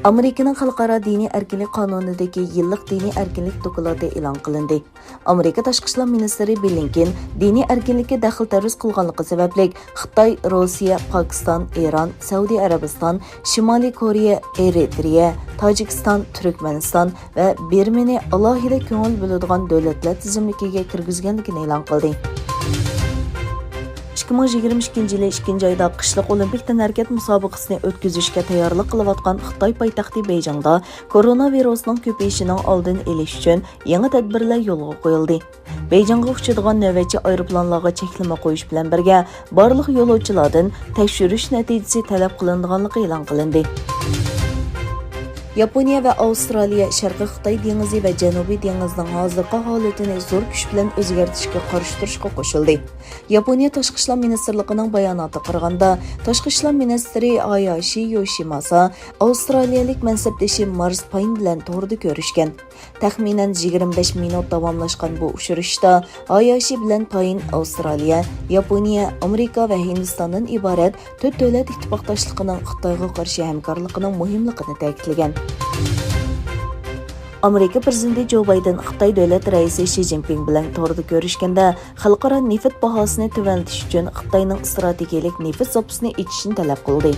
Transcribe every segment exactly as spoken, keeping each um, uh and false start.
ئامېرىكىنىڭ خەلقئارا دىنىي ئەركىنلىك قانۇنىدىكى يىللىق دىنىي ئەركىنلىك دوكلاتى ئېلان قىلىندى. ئامېرىكا تاشقى ئىشلار مىنىستىرى بلىنكېن دىنىي ئەركىنلىككە دەخلى تەرۇز قىلغانلىقى سەۋەبلىك، خىتاي، روسىيە، پاكىستان، ئىران، سەئۇدى ئەرەبىستان، شىمالىي كورېيە، ئېرىترېيە، تاجىكىستان، تۈركمەنىستان ۋە بىرمىنى ئالاھىدە كۆڭۈل بۆلىدىغان دۆلەتلەر تىزىملىكىگە كىرگۈزگەنلىكىنى ئېلان قىلدى. ئىككى مىڭ يىگىرمە ئىككىنچى يىلى ئىككىنچى ئايدا قىشلىق ئولىمپىك تەنھەرىكەت مۇسابىقىسىنى ئۆتكۈزۈشكە تەييارلىق قىلىۋاتقان خىتاي پايتەختى بېيجىڭدا كورونا ۋىرۇسىنىڭ كۆپىيىشىنىڭ ئالدىنى ئېلىش ئۈچۈن يېڭى تەدبىرلەر يولغا قويۇلدى. بېيجىڭغا ئۇچىدىغان نۆۋەتچى ئايروپىلانلارغا چەكلىمە قويۇش بىلەن بىرگە، بارلىق يولۇچىلاردىن تەكشۈرۈش نەتىجىسى تەلەپ قىلىنىدىغانلىقى ئېلان قىلىندى. ياپونىيە ۋە ئاۋسترالىيە شەرقىي خىتاي دېڭىزى ۋە جەنۇبىي دېڭىزنىڭ ھازىرقى ھالىتىنى زور كۈچ بىلەن ئۆزگەرتىشكە قارشى تۇرۇشقا قوشۇلدى. ياپونىيە تاشقى ئىشلار مىنىستىرلىقىنىڭ باياناتىغا قارىغاندا، تاشقى ئىشلار مىنىستىرى ھاياشى يوشىماسا ئاۋسترالىيەلىك مەنسەپدىشى مارس پاين بىلەن توردا كۆرۈشكەن. تەخمىنەن يىگىرمە بەش مىنۇت داۋاملاشقان بۇ ئۇچرىشىشتا ھاياشى بىلەن پاين ئاۋسترالىيە، ياپونىيە، ئامېرىكا ۋە ھىندىستاندىن ئىبارەت تۆت دۆلەت ئىتتىپاقداشلىقىنىڭ خىتايغا قارشى ھەمكارلىقىنىڭ مۇھىملىقىنى تەكىتلىگەن. ئامېرىكا پىرېزىدېنتى جو بايدېن خىتاي دۆلەت رەئىسى شى جىنپىڭ بىلەن توردا كۆرۈشكەندە، خەلقئارا نېفىت باھاسىنى تۆۋەنلىتىش ئۈچۈن خىتاينىڭ ئىستراتېگىيەلىك نېفىت زاپىسىنى ئېچىشنى تەلەپ قىلدى.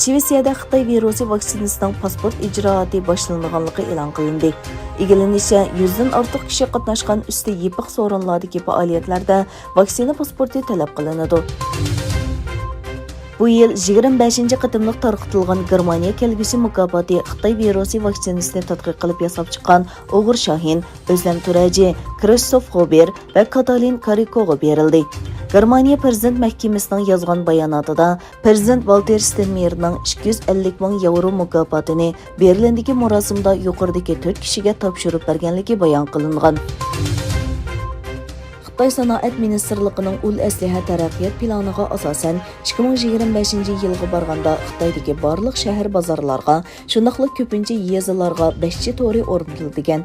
شىۋېتسىيەدە خىتاي ۋىرۇسى ۋاكسىنىسىنىڭ پاسپورت ئىجرائاتى باشلىنىدىغانلىقى ئېلان قىلىندى. ئىگىلىنىشىچە، يۈزدىن ئارتۇق كىشى قاتناشقان ئۈستى يېپىق سورۇنلاردىكى پائالىيەتلەردە ۋاكسىنا پاسپورتى تەلەپ قىلىنىدۇ. بۇ يىل يىگىرمە بەشىنچى قېتىملىق تارقىتىلغان گېرمانىيە كەلگۈسى مۇكاپاتى خىتاي ۋىرۇسى ۋاكسىنىسىنى تەتقىق قىلىپ ياساپ چىققان ئۇغۇر شاھىن، ئۆزلەم تۈرەجى، كرىستوف خوبېر ۋە كاتالىن كارىكوغا بېرىلدى. گېرمانىيە پىرېزىدېنت مەھكىمىسىنىڭ يازغان باياناتىدا، پىرېزىدېنت ۋالتېر ستېنمېيېرنىڭ ئىككى يۈز ئەللىك مىڭ ياۋرو مۇكاپاتىنى بېرلىندىكى مۇراسىمدا يۇقىرىدىكى تۆت كىشىگە تاپشۇرۇپ بەرگەنلىكى بايان قىلىنغان. خىتاي سانائەت مىنىستىرلىقىنىڭ ئۇل ئەسلىھە تەرەققىيات پىلانىغا ئاساسەن، ئىككى مىڭ يىگىرمە بەشىنچى يىلغا بارغاندا خىتايدىكى بارلىق شەھەر بازارلارغا، شۇنداقلا كۆپىنچە يېزىلارغا بەش جى تورى ئورنىتىلىدىكەن.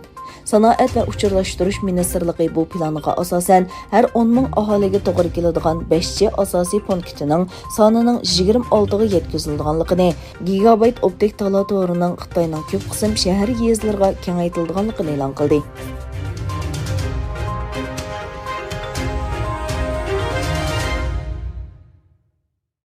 سانائەت ۋە ئۇچۇرلاشتۇرۇش مىنىستىرلىقى بۇ پىلانغا ئاساسەن، ھەر ئون مىڭ ئاھالىگە توغرا كېلىدىغان بەش جى ئاساسىي پونكىتىنىڭ سانىنىڭ يىگىرمە ئالتىغا يەتكۈزۈلىدىغانلىقىنى، گىگابايت ئوپتىك تالا تورىنىڭ خىتاينىڭ كۆپ قىسىم شەھەر يېزىلىرىغا كېڭەيتىلىدىغانلىقىنى ئېلان قىلدى.